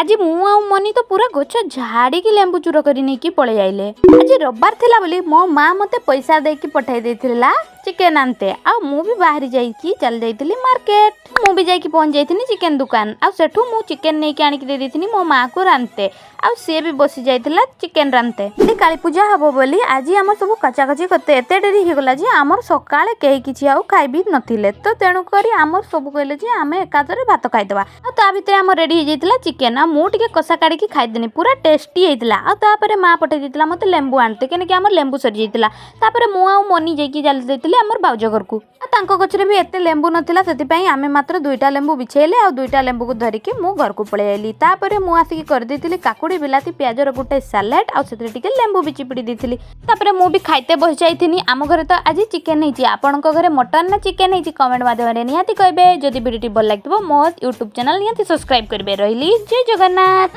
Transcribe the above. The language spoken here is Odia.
ଆଜି ମୁଁ ଆଉ ମନି ତ ପୁରା ଗଛ ଝାଡ଼ିକି ଲେମ୍ବୁ ଚୁର କରି ନେଇକି ପଳେଇ ଆଇଲେ। ଆଜି ରବିବାର ଥିଲା ବୋଲି ମୋ ମା ମୋତେ ପଇସା ଦେଇକି ପଠାଇ ଦେଇଥିଲା ଚିକେନ ଆନତେ। ଆଉ ମୁଁ ବି ବାହାରି ଯାଇକି ଚାଲି ଯାଇଥିଲି ମାର୍କେଟ। ମୁଁ ବି ଯାଇକି ପହଞ୍ଚି ଯାଇଥିଲି ଚିକେନ ଦୋକାନ। ଆଉ ସେଠୁ ମୁଁ ଚିକେନ ନେଇକି ଆଣିକି ଦେଇ ଦେଇଥିଲି ମୋ ମାଆକୁ ରାନ୍ଧତେ। ଆଉ ସିଏ ବି ବସି ଯାଇଥିଲା ଚିକେନ ରାନ୍ଧତେ। କାଲି କାଳୀ ପୂଜା ହବ ବୋଲି ଆଜି ଆମର ସବୁ କଚାକଚି କରତେ ଏତେ ଡେରି ହେଇଗଲା ଯେ ଆମର ସକାଳେ କେହି କିଛି ଆଉ ଖାଇ ବି ନଥିଲେ। ତ ତେଣୁକରି ଆମର ସବୁ କହିଲେ ଯେ ଆମେ ଏକାଥରେ ଭାତ ଖାଇଦେବା। ଆଉ ତା ଭିତରେ ଆମର ରେଡ଼ି ହେଇଯାଇଥିଲା ଚିକେନ। ଆଉ ମୁଁ ଟିକେ କଷା କାଢ଼ିକି ଖାଇଦେନି, ପୁରା ଟେଷ୍ଟି ହେଇଥିଲା। ଆଉ ତାପରେ ମା ପଠେଇ ଦେଇଥିଲା ମୋତେ ଲେମ୍ବୁ ଆଣତେ, କାହିଁକି ଆମର ଲେମ୍ବୁ ସରିଯାଇଥିଲା। ତାପରେ ମୁଁ ଆଉ ମନି ଯାଇକି ଚାଲି ଯାଇଥିଲି ଆମର ଭାଉଜ ଘରକୁ। ଆଉ ତାଙ୍କ ଗଛରେ ବି ଏତେ ଲେମ୍ବୁ ନଥିଲା, ସେଥିପାଇଁ ଆମେ ମାତ୍ର ଦୁଇଟା ଲେମ୍ବୁ ବିଛେଇଲେ। ଆଉ ଦୁଇଟା ଲେମ୍ବୁକୁ ଧରିକି ମୁଁ ଘରକୁ ପଳେଇ ଆଇଲି। ତାପରେ ମୁଁ ଆସିକି କରିଦେଇଥିଲି କାକୁଡ଼ି, ବିଲାତି, ପିଆଜର ଗୋଟେ ସାଲାଡ଼। ଆଉ ସେଥିରେ ଟିକେ ଲେମ୍ବୁ ବି ଚିପୁଡ଼ି ଦେଇଥିଲି। ତାପରେ ମୁଁ ବି ଖାଇତେ ବସି ଯାଇଥିଲି। ଆମ ଘରେ ତ ଆଜି ଚିକେନ ହେଇଛି। ଆପଣଙ୍କ ଘରେ ମଟନ୍ ନା ଚିକେନ ହେଇଛି, କମେଣ୍ଟ ମାଧ୍ୟମରେ ନିହାତି କହିବେ। ଯଦି ଭିଡ଼ିଓଟି ଭଲ ଲାଗିଥିବ, ମୋ ୟୁଟ୍ୟୁବ୍ ଚ୍ୟାନେଲ୍ ନିହାତି ସବସ୍କ୍ରାଇବ୍ କରିବେ। ରହିଲି, ଜୟ ଜଗନ୍ନାଥ।